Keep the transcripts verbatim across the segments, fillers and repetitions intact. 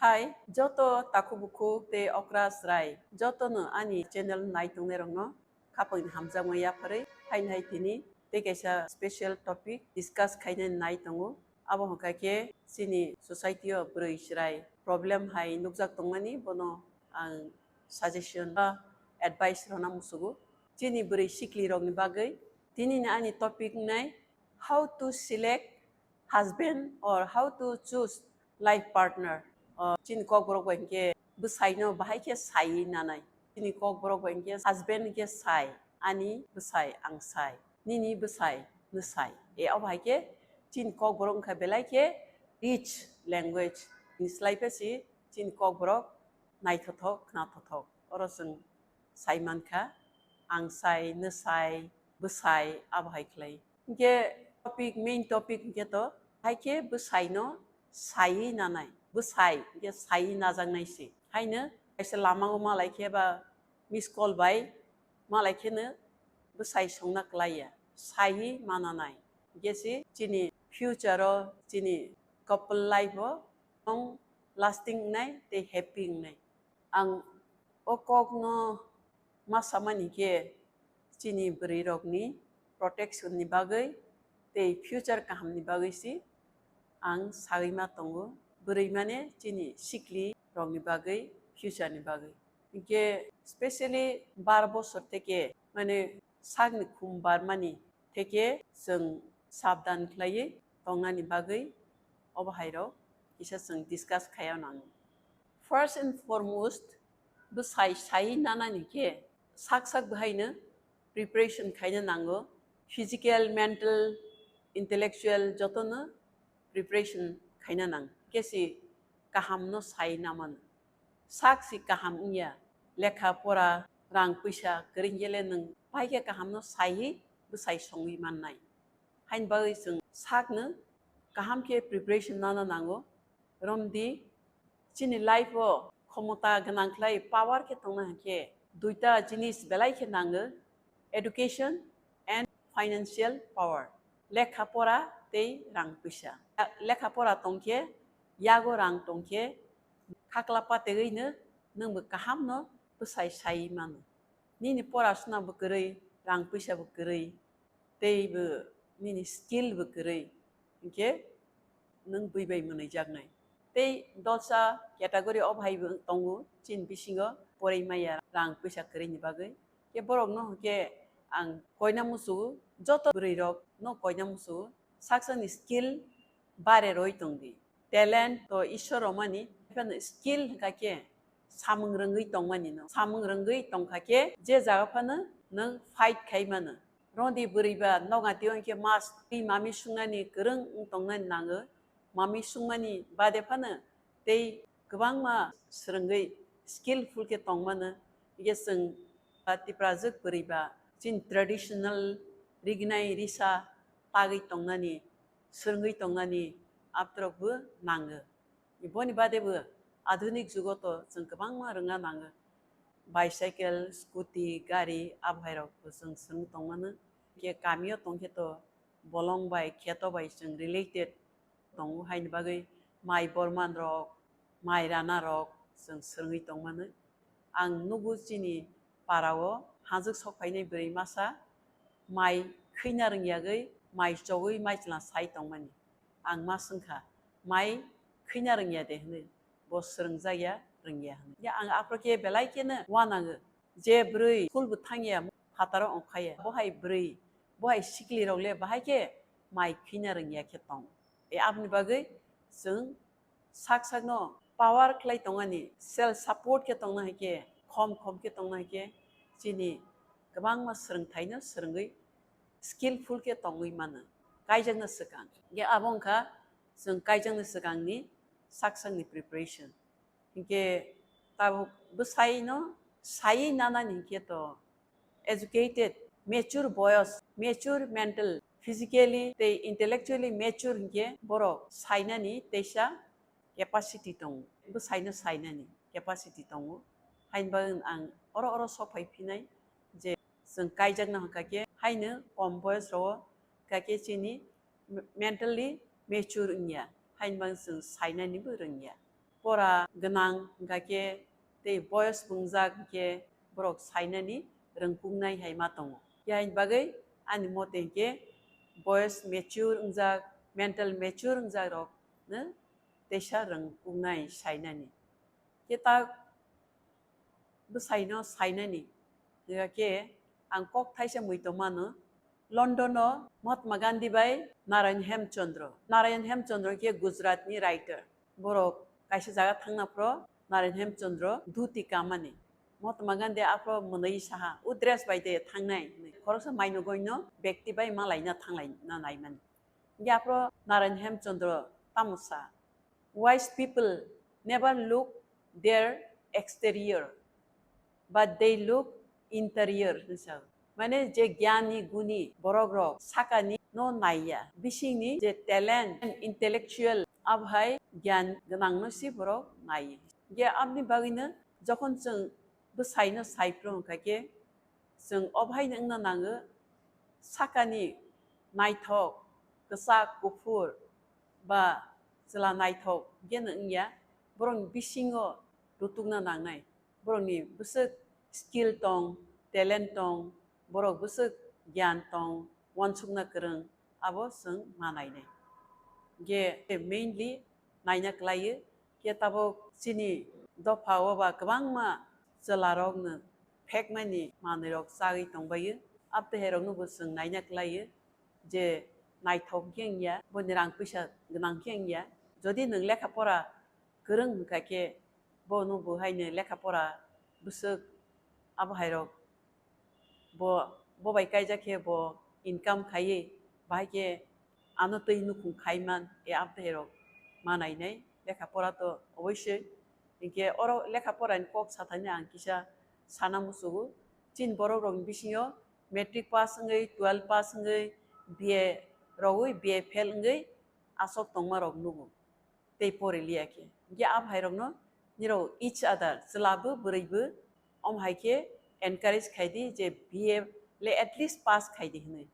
Hai joto takhuk bukhuk tei okra chwrai jotono ani channel nai tongnai rokno khapangni hamjakma yapharwi haino hai tini tei kaisa special topic discuss khainani nai tongo. Abo hwnkha khe chini society o bwrwi chwrai problem hai nukjak tongmani, bono ang suggestion ba advice rwna musugo. Chini bwrwi sikli rokni bagwi tinini ani topic wngnai, how to select husband or how to choose life partner. O, chini kokborok bai hwnkhe bwsaino bahai khe saiwi nanai. Chini kokborok bai hwnkhe husband hwnkhe sai, ani bwsai ang sai, nini bwsai nwsai. E, o bahai khe chini kokborok wngkha belai khe rich language. Ni slai pesi chini kokborok naithothok, khnathothok. Oro chwng sai mankha, ang sai, nwsai, bwsai, abo hai khlai. Hwnkhe topic, main topic hwnkhe to, hai khe bwsaino saiwi nanai. Bwsai hwnkhe saiwi najaknai se. Haino kaisa lamao malai khe ba miss call bai malai kheno bwsai songna klai ya. Saiwi ma nanai. Hwnkhe se chini future o, chini couple life o long lasting wngnai tei happy wngnai. Ang o kokno ma samani khe chini bwrwirokni protection ni bagwi tei future kahamni bagwi se ang sagwi ma tongo. Bwrwi mane chini sikli rokni bagwi, future ni bagwi. Hinkhe specially bar bosor theke mane sakni khum barmani theke chwng sabdan khlaiwi tongnani bagwi obo hairok kisa chwng discuss khaiya nango. First and foremost, bwsai saiwi nanani khe sak sak bwhaino preparation khaina nango. Physical, mental, intellectual jotono preparation khaina nang. Kesi kahamno sai namano. Sak si kaham wngya, lekha pora, rang puisa kwrwi hwnkhe le nwng bai khe kahamno saiwi bwsai songwi mannai. Haini bagwi chwng sakno kaham khe preparation nana nango. Romdi chini life o khomota gwnang khlai power khe tongna hwnkhe duita jinis belai khe nango, education and financial power. Lekha pora tei rang puisa. Lekha pora tongkhe, yago rang tongkhe, khakla pategwino nwngbo kahamno bwsai saiwi mano. Nini porasuna bo kwrwi, rang puisa bo kwrwi, tei bo nini skill bo kwrwi, hinkhe nwng bui bai mwnwijaknai. Tei dolsa category o bahai bo tongo chini bisingo poroi maya rang puisa kwrwini bagwi. Khe borokno hinkhe ang koina musugo, joto bwrwirokno koina musugo, sak sakni skill bare roi tongdi. Talent to Ishwar romani, phano skill hwnkha khe samung rwngwi tongmani no. Samung rwngwi tongkha khe je jaga phano nwng fight khai mano. Rodi bwrwi ba noga twi hwnkhe mas twi mami sungnani kwrwng wng tongnani nango. Mami sungmani bade phano tei kwbangma swrwngwi skillful khe tongmano. Hwnkhe chwng Tiprajwk bwrwi ba chini traditional rignai risa tagwi tongnani, swrwngwi tongnani abtorok bo nango. Boni bade bo adhunik jugo to chwng kwbangma rwngna nango. Bicycle, scooty, gari, abhairok bo chwng swrwngwi tongmano. Hwnkhe kamio tongkhe to bolong bai, kheto bai chwng related tongo, haini bagwi mai borman rok, mai rana rok chwng swrwngwi tongmano. Ang nugo chini para o hanjwk sok phainai bwrwi masa mai khwina rwngyagwi, mai chogwi mai chwla sai tongmani. Ang ma swngkha, mai khwina rwngya de hwnwi, bo swrwngjakya rwngya hwnwi. Ya ang aphuru khe belai kheno uanango. Je bwrwi school bo thangya, phataro ongkhaya, bo hai bwrwi, bo hai sikli rok le bahai khe mai khwina rwngya khe tong. E aboni bagwi chwng sak sakno power khlai tongani, self support khe tongna hai khe, khom khom khe tongna hai khe, chini kwbangma swrwngthaino swrwngwi skillful khe tongwi mano, kaijakna swkang. Ge abo wngkha chwng kaijakna swkangni sak sakni preparation. Hinkhe tabuk bwsaino saiwi nanani hinkhe to educated, mature boyos, mature mental, physically tei intellectually mature hinkhe borok sainani teisa capacity tongo, bwsaino sainani capacity tongo. Haini bagwi ang oro oro sok phai phinai je chwng kaijakna hwnkha khe haino kom boyos rogo hwnkha khe chini mentally mature wngya, haini bagwi chwng sainanibo rwngya. pora gwnang hwnkha khe tei boyos wngjak hwnkhe borok sainani rwngkuknai hai ma tongo. Yaini bagwi ani mote hwnkhe boyos mature wngjak, mental mature wngjak rokno teisa rwngkuknai sainani. Khe ta bwsaino sainani hwnkha khe ang kok thaisa mui tongmano. London o Mahatma Gandhi bai Narayan Hemchandra. Narayan Hemchandra khe Gujarat ni writer. Borok kaisa jaga thangna phro Narayan Hemchandra dhuti kamani. Mahatma Gandhi aphro mwnwi saha, "U dress bai de thangnai," hwnwi. Khoroksa maino goino bekti bai malaina thanglaina naimani. Hingke aphro Narayan Hemchandra tamo sa, "Wise people never look their exterior, but they look interior," hinwi sa. Mane je gyani guni borok rok sakani no naiya, bisingni je talent and intellectual abohai gyan gwnang no si borok naiya. Ge abni bagwino jokhon chwng bwsaino sai phuru hwnkha khe, chwng obohaino wngna nango, sakani naithok, kwchak, kuphur ba chwla naithok geno wngya, borokni bisingo rutukna nangnai. Borokni bwswk skill tong, talent tong, borok bwswk gyan tong, uansukna kwrwng, abo chwng ma nainai. Ge mainly naina kwlaiyo, khe tabuk chini dopha o ba kwbangma chwlarokno phekmani manwirok chagwi tongbaio. Abteherokno bo chwng naina kwlaiyo je naithok khe wngya, boni rang puisa gwnang khe wngya. Jodi nwng lekha pora kwrwng hwnkha khe bono bo haino lekha pora bwswk abohairok bo, bo bai kaijak khe bo income khaiwi, bahai khe ano twi nukhung khaiman, e abteherok ma nainai. Lekha pora to oboisoi, hinkhe oro lekha porani kok sathani ang kisa sana muchugo. Chini borok rokni bisingo matric pass wngwi, twelve pass wngwi, B A rogwi, B A fail wngwi aswk tongma rok nugo. Tei pori liya khe. Hingke a bhai rokno nirok each other, chwla bo bwrwi bo, om hai khe encourage khai di je B A le at least pass khai di hinwi,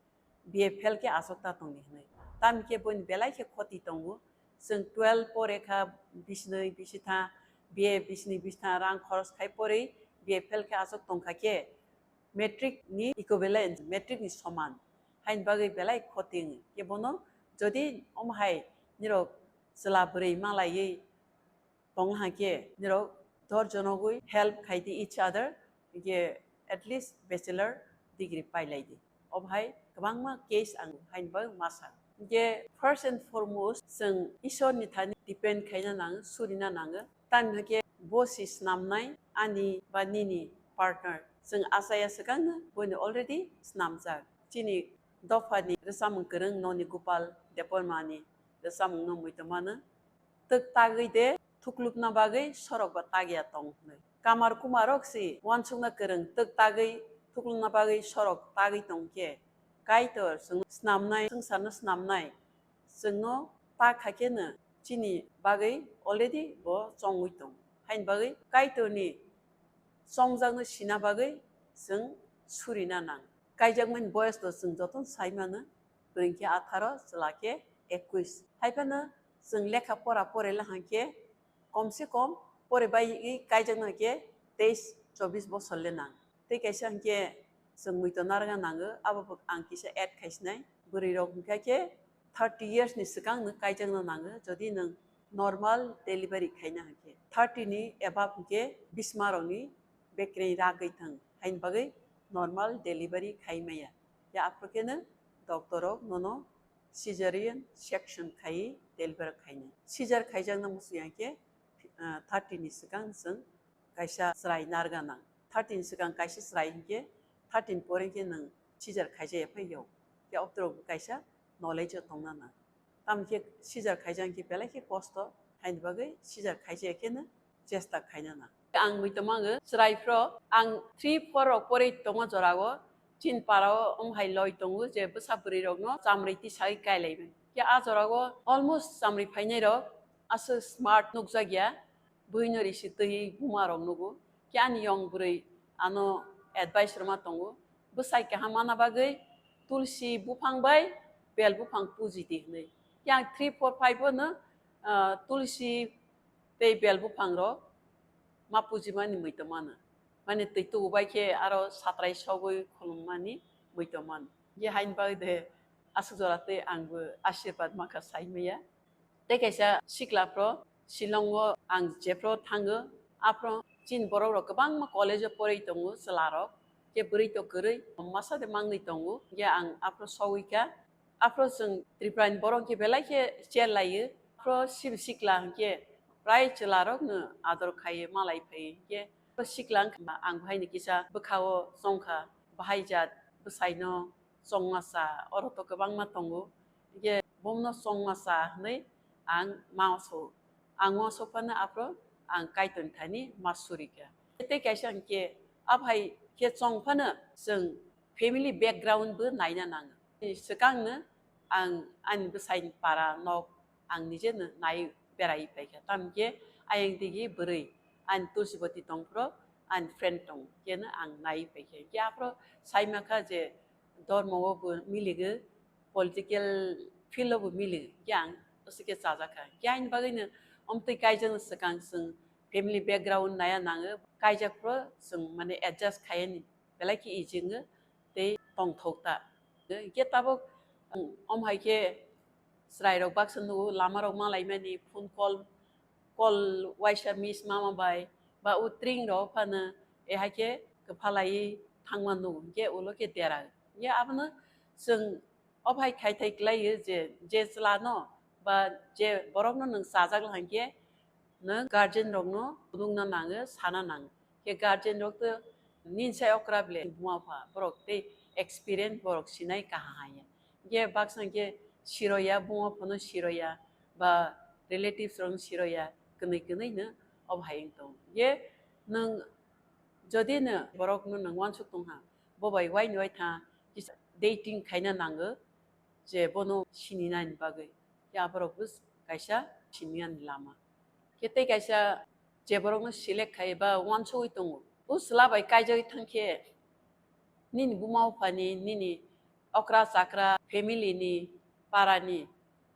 B A fail khe aswk ta tong di hinwi. Tamo khe boni belai khe khoti tongo. Chwng twelve pore kha bisnwi bisitha, B A bisnwi bisitha rang khoros khai porwi, B A fail khe aswk tong kha khe, matric ni equivalent, matric ni soman. Haini bagwi belai khoti wngwi. Khe bono jodi omo hai nirok chwla bwrwi malaiwi tong ha khe, nirok dor jonogwi help khai di each other, je at least bachelor degree pai lai di. Obo hai kwbangma case ang haini bagwi ma sa. Je first and foremost, chwng Ishwar ni thani depend khaina nango, surina nango. Tamni hwnkhe bo si snamnai ani ba nini partner. Chwng achaya swkangno boino already snamjak. Chini dophani rwchapmung kwrwng Noni Gopal Debbarmani rwchapmungno muitu mano. Twk tagwi de thuklupna bagwi sorok ba tagya tong hwnwi. Kamar kumarok si uansukna kwrwng twk tagwi thuklupna bagwi sorok tagwi tong khe, Kaitor chwngno snamnai, swngcharno snamnai, chwngno ta kha khe no chini bagwi already bo chongwi tongo. Haini bagwi Kaitorni chongjakno sina bagwi chwng surina nang. Kaijakmani boyos no chwng jotono sai mano, bwrwi khe atharo, chwla khe ekuis. Hai phano chwng lekha pora porela hwnkhe, kom se kom pore bai wi kaijakna hwnkhe teis chobis bosor le nang. Tei kaisa hwnkhe chwng muitu narwkna nango, abo bo ang kisa add khaisinai. Bwrwi rok hwnkha khe thirty years ni swkang nwng kaijakna nango, jodi nwng normal delivery khaina hwnkhe. Thirty ni above hwnkhe bisma rokni bekreng ragwi thang, haini bagwi normal delivery khai maya. Ya aphuru khe nwng doctor rok nono caesarean section khaiwi deliver khainai. Caesar khaijakna muchung ya khe, ah, thirty ni swkang chwng kaisa chwrai narwkna nang. Thirty ni swkang kaisa chwrai hinkhe, thirty ni pore khe nwng caesar khaijak ya phai yao. Khe obdorok bo kaisa knowledge o tongna nang. Tamni khe caesar khaijak hinkhe belai khe kosto, haini bagwi caesar khaijak ya kheno chesta khaina nang. Ang muitu mango chwrai phro, ang three four rok porwi tongma jorao, chini para o wng hai loi tongo je bwsa bwrwi rokno chamrwi tisagwi kailaimani. Khe a jorao almost chamrwi phainai rok aswk smart nukjak ya, bwino risi twi buma rok nugo. Khe ani yong bwrwi ano advice rwma tongo, bwsai kaham mana bagwi tulsi buphang bai bel buphang puji di hwnwi. Khe ang three four five o no, ah, tulsi tei bel buphang rok ma pujimani mui tongmano. Mane twi tugu bai khe aro satrai sogwi khulummani mui tongmano. Ye haini bagwi de aswk jora tei ang bo asirwad mankha sai maya. Tei kaisa sikla phro Shillong o ang jephro thango, aphro chini borok rok kwbangma college o porwi tongo chwla rok, khe bwrwi to kwrwi masa de mangni tongo, ye ang aphro sogwi kha. Aphro chwng Tripura ni borok khe belai khe chair laio, aphro sibi sikla hwnkhe prai chwla rok no ador khaio, malai phaio, hwnkhe aphro sikla wngkha ang bahai ni kisa bwkha o chongkha, bahai jat bwsai no chongmasa, oro to kwbangma tongo. Hwnkhe bomno chongmasa hwnwi ang ma so, ang uansuk phano aphro ang Kaitor thani ma surikha. Tei kaisa hwnkhe aphai khe chong phano chwng family background bo naina nango. Swkangno ang ani bwsaini para nok ang nijeno nai berai paikha. Tamokhe ayang digi bwrwi ani Tulsibati tongphro ani friend tong, keno ang nai paikha. Hwnkhe aphro saimakha je dormo o bo miligo, political field o bo miligo, hwnkhe ang aswk khe chajakha. Hwnkhe ani bagwino omtwi kaijakno swkang chwng family background naya nango, kaijak phro chwng mane adjust khaiyani belai khe easy wngo tei tongthok ta. Hwnkhe tabuk, um, om hai khe chwrai rok baksa nugo, lama rok ma laimani, phone call, call waisa miss mama bai, ba u tring rok phano, e hai khe kwphalaiwi thangma nugo, hwnkhe ulo khe dera. Hwnkhe abono chwng o bai khai thai kwlaio je, je chwla no ba je borok no nwng chajak lai khe nwng guardian rok no phunukna nango, sana nango. Khe guardian rok to nini sai okra ble buma pha, borok tei experience, borok sinai kaham haiya. Khe baksa khe siroya, buma phano siroya, ba relatives rok no siroya, kwnwi kwnwi no o bai wng tong. Khe nwng jodi no borok no nwng uansuk tong ha, bo bai waini wai tha kisa dating khaina nango, je bono sininani bagwi. Khe aborok bo kaisa sininani lama. Khe tei kaisa je borokno select khai ba uansugwi tongo. O chwla bai kaijagwi thang khe nini buma buphani, nini okra chakra, family ni, para ni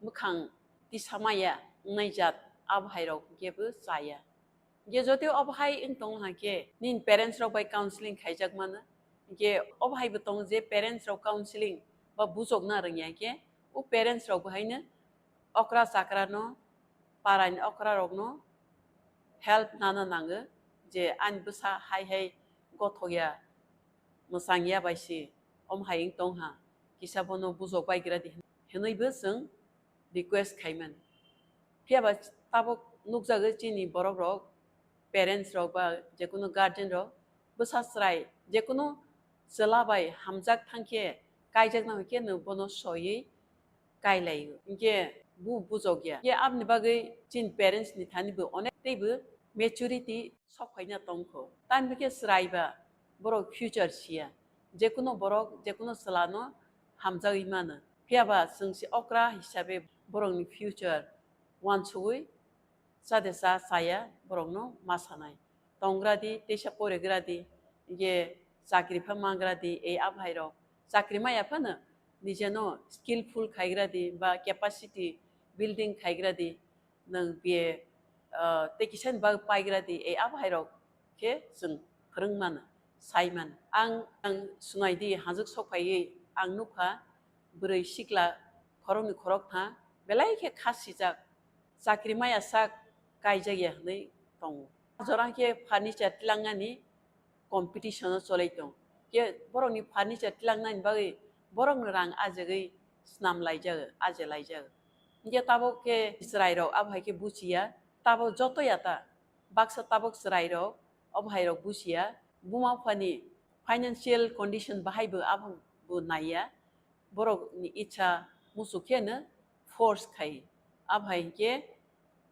mwkhang tisa maya wngnai jat abo hai rok khe bo chaya. Hwnkhe jodi obo hai wng tong ha khe, nini parents rok bai counseling khaijak mano. Hwnkhe obo hai bo tongo je parents rok counseling ba bujokna rwngya khe, o parents rok bo haino okra chakra no, para ni okra rok no help nana nango je ani bwsa hai hai gothok ya, mwchang ya bai se, om hai wng tong ha, kisa bono bujok bai gra di hwnwi bo chwng request khai mano. Phiya ba tabuk nukjago chini borok rok, parents rok ba jekunu guardian rok, bwsa chwrai jekunu chwla bai hamjak thang khe, kaijak nang khe nwng bono soiwi kai lai o. Hwnkhe bo bujok ya. Hwnkhe aboni bagwi chini parents ni thani bo onek tei bo maturity sok phaina tong kho. Tamni khe chwrai ba borok future siya. Jekunu borok, jekunu chwla no hamjagwi mano. Phiya ba chwng se okra hisabe borok ni future uansugwi chade cha chaya borok no ma sanai. Tong gra di, teisa pore gra di, hwnkhe chakri pha ma gra di, ei abo hai rok. Chakri maya phano nije no skillful khai gra di ba capacity building khai gra di, nwng B A, ah, tei kisa ni bagwi pai gra di, ei abo hai rok khe chwng phwrwng mano, sai mano. Ang, ang sunai di, hajwk sok phaiwi ang nukha, bwrwi sikla khoroknwi khoroktham belai khe kha sijak, chakri maya sak kaijak ya hwnwi tongo. Jora khe furniture tilangnani competition o cholai tong. Khe borokni furniture tilangnani bagwi borokno rang ajagwi snam laijak, aje laijak. Hwnkhe tabuk khe chwrai rok abo hai khe buchiya, tabuk joto ya ta baksa tabuk chwrai rok abo hai rok buchiya, buma buphani financial condition bahai bo abo bo naiya, borok ni icha muchuk khe no force khai, abo hai hwnkhe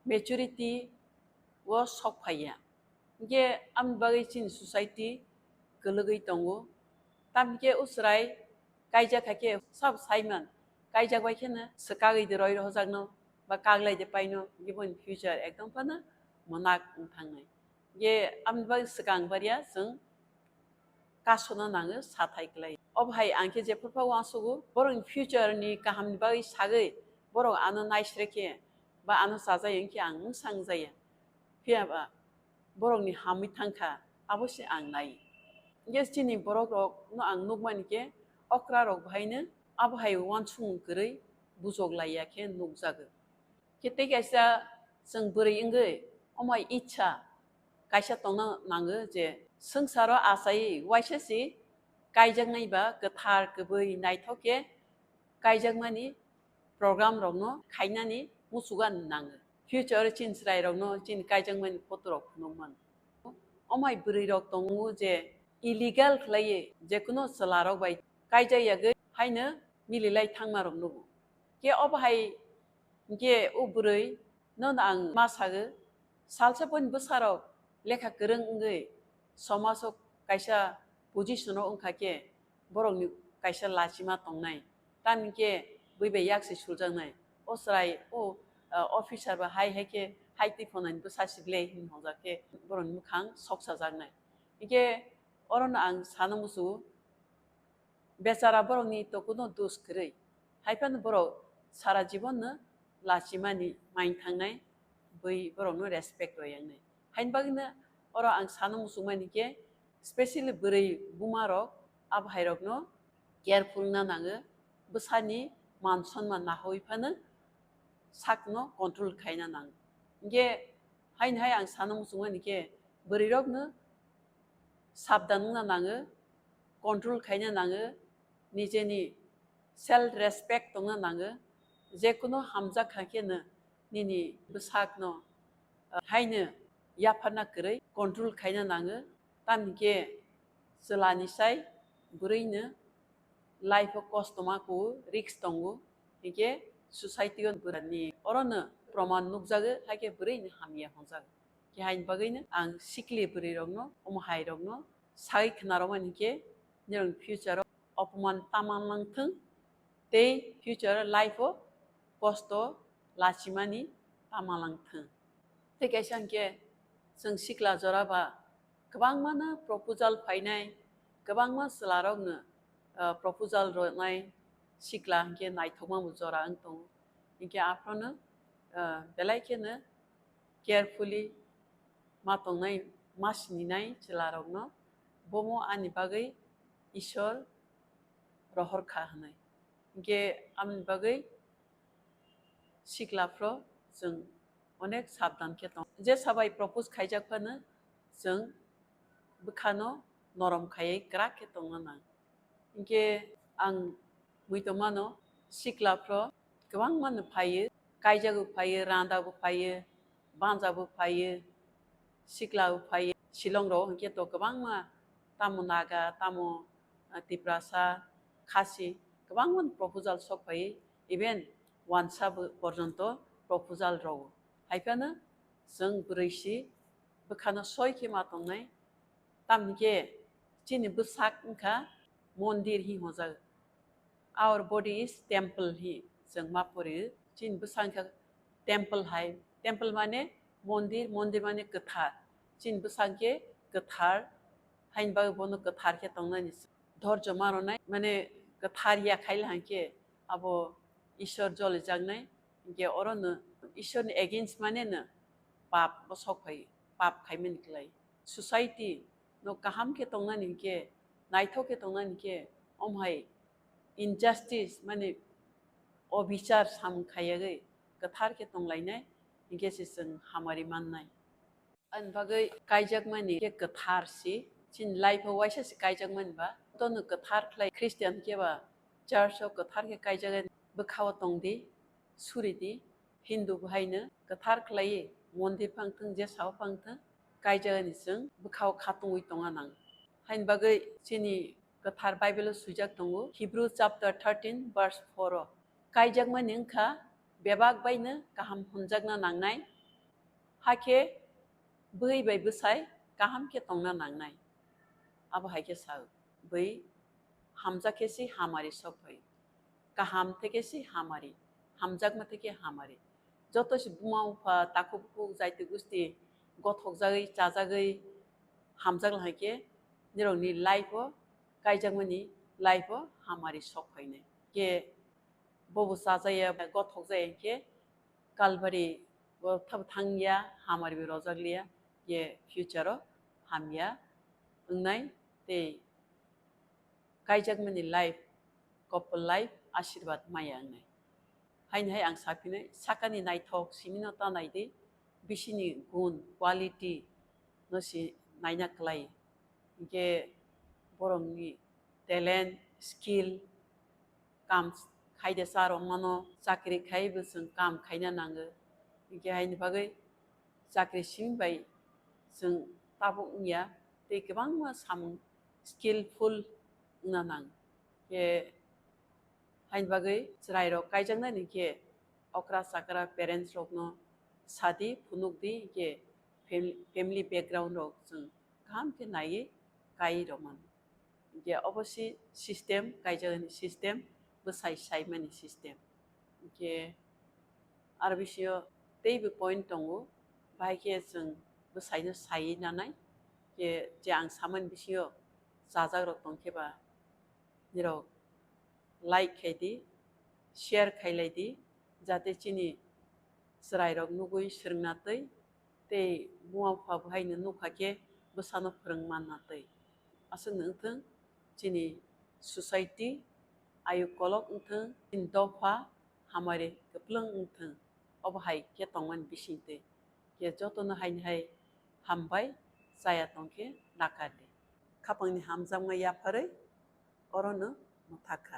maturity o sok phaiya. Hwnkhe aboni bagwi chini society kwlwgwi tongo. Tamni khe o chwrai kaijak hai khe sabo saiman, kaijak bai kheno swkagwi de roi rohorjakno ba kaglai de paino, hwnkhe boni future ekdom phano mwnak wng thangnai. Hwnkhe aboni bagwi swkang barya chwng kasona nango, sathai klai. Obo hai ang khe jephru pha uansukgo, borokni future ni kahamni bagwi sagwi borok ano naisre khe ba ano chajai wng khe ang wngsa wngjaya. Phiya ba borokni hamwi thangkha, abo se ang nai. Hinkhe chini borok rok no ang nukmani khe okra rok bahaino abo hai uansukmung kwrwi bujok laiya khe nukjago. Khe tei kaisa chwng bwrwi wngwi omo hai ichha kaisa tongna nango je swngcharo achaiwi waisa se kaijaknai ba kwthar kwbwi naithok khe kaijakmani program rokno khainani muchugani nango. Future chini chwrai rokno chini kaijakmani photo rok phunukmano. Omo hai bwrwi rok tongo je illegal khlaiwi jekuno chwla rok bai kaijak yagwi haino mililai thangma rok nugo. Khe obo hai hinkhe o bwrwi no ang ma sago, salsa boni bwsarok lekha kwrwng wngwi somajo kaisa position o wngkha khe borokni kaisa lachima tongnai, tamni khe bui bai yak se suljaknai. O chwrai o, ah, officer ba hai hai khe hai twi phonani bwsa si ble hinwi hwnjak khe borokni mwkhang soksajaknai. Hinkhe orono ang sana muchungo, bechara borokni to kuno dos kwrwi, hai phano borok sara jibonno lachimani main thangnai, bui borokno respect rw yangnai. Haini bagwino oro ang sana muchungmani khe, specially bwrwi buma rok, abo hai rokno careful wngna nango, bwsani man sonman nahawi phano sakno control khaina nango. Hinkhe haini hai ang sana muchungmani khe, bwrwi rokno sabdan wngna nango, control khaina nango, nijeni self respect tongna nango, jekuno hamjak kha kheno nini bwsakno, ah, haino yapharna kwrwi control khaina nango, tamni khe chwlani sai bwrwino life o kosto ma kuo, risk tongo, hinkhe society o bwrwini orono proman nukjago, haikhe bwrwini hamya hwnjago. Khe haini bagwino ang sikli bwrwi rokno, omo hai rokno sagwi khna rwmani khe, nirokni future o opoman tama langthwng tei future life o kosto lachimani tama langthwng. Tei kaisa hinkhe chwng sikla jora ba kwbangmano proposal phainai, kwbangma chwlarokno, ah, proposal rwnai sikla hinkhe naithokma bo jora wng tongo. Hinkhe aphano, ah, belai kheno carefully ma tongnai, ma sininai chwlarokno, bomo ani bagwi Ishwar rohor kha hwnwi. Hinkhe aboni bagwi sikla phro chwng onek sabdan khe tong. Jesa bai propose khaijak phano chwng bwkhano norom khaiwi kwrak khe tongna nang. Hinkhe ang muitomano sikla phro kwbangmano phaiyo, kaijagwi phaiyo, randagwi phaiyo, banjagwi phaiyo, siklagwi phaiyo. Shillong rok hinkhe to kwbangma tamo Naga, tamo, ah, Tiprasa, Khasi, kwbangmano proposal sok phaiyo, even wansa bo porjonto proposal rogo. Hai phano chwng bwrwi si bwkhano soi khe ma tongnai, tamni khe chini bwsak wngkha mondir hi hwnjak. Our body is temple hi chwng ma pori. Chini bwsak wngkha temple hai. Temple mane mondir, mondir mane kwthar. Chini bwsak khe kwthar, haini bagwi bono kwthar khe tongnani. Dhorjo ma rwnai, mane kwthar ya khaila hwnkhe abo Ishwar jolijaknai, hinkhe orono Ishwarni against mane no pap bo sok phai, pap khaimani klai. Society no kaham khe tongnani hinkhe, naithok khe tongnani hinkhe, omo hai injustice mane obichar samung khaiyagwi kwthar khe tonglainai hinkhe se chwng hamari mannai. Ani bagwi kaijakmani khe kwthar si, chini life o waisa se kaijakmani ba, tono kwthar khlai Christian khe ba church o kwthar khe kaijagwi bwkha o tong di, suri di, Hindu bo haino kwthar khlaiwi mondir phang thwng, jesa o phang thwng, kaijagani chwng bwkha o khatungwi tongna nang. Haini bagwi chini kwthar Bible o swijak tongo, Hebrew chapter thirteen verse four o, kaijakmani wngkha bebak baino kaham hwnjakna nangnai, hakhe bwrwi bai bwsai kaham khe tongna nangnai. Abo hai khe sa, bwrwi hamjak khe se hamari sok phai, kaham theke se hamari, hamjakma theke hamari. Joto se buma bupha, takhuk bukhuk, jaiti gusti gothokjagwi, chajagwi hamjak lai khe nirokni life o, kaijakmani life o hamari sok phainai. Khe bobo chajaya, gothokjaya khe Calvary Bo thabo thangya, hamari bai rojak liya, je future o hamya wngnai tei kaijakmani life, couple life asirwad maya wngnai. Haini hai ang saphinai, sakani naithok simino ta naidi, bisini gun, quality no si naina klai. Hinkhe borokni talent, skill, kam khaide cha rok mano, chakri khaibo chwng kam khaina nango. Hinkhe haini bagwi chakri simi bai chwng tabuk wngya, tei kwbangma samung skillful wngna nang. Hinkhe haini bagwi chwrairok kaijaknani hinkhe okra chakra parents rokno sadi, phunukdi, hinkhe fam-, family background rok chwng kaham khe naiwi kai rwmano. Hinkhe obo si system, kaijaknani system, bwsai saimani system. Hinkhe aro bisingo teibo point tongo, bahai khe chwng bwsaino saiwi nanai. Hinkhe je ang samani bisingo chajakrok tongkhe ba, nirok like khaidi, share khailaidi, jate chini chwrairok nugwi swrwngna twi, tei buma bupha bo haino nukha khe bwsano phwrwng manna twi. Aswkno wngthwng chini society ayuk kolok wngthwng, chini dopha hamari kwplwng wngthwng, obo hai khe tongmani bisingtwi. Khe jotono haini hai hambai, chaya tongkhe nakardi. Khapangni hamjakma yapharwi orono mwthakha.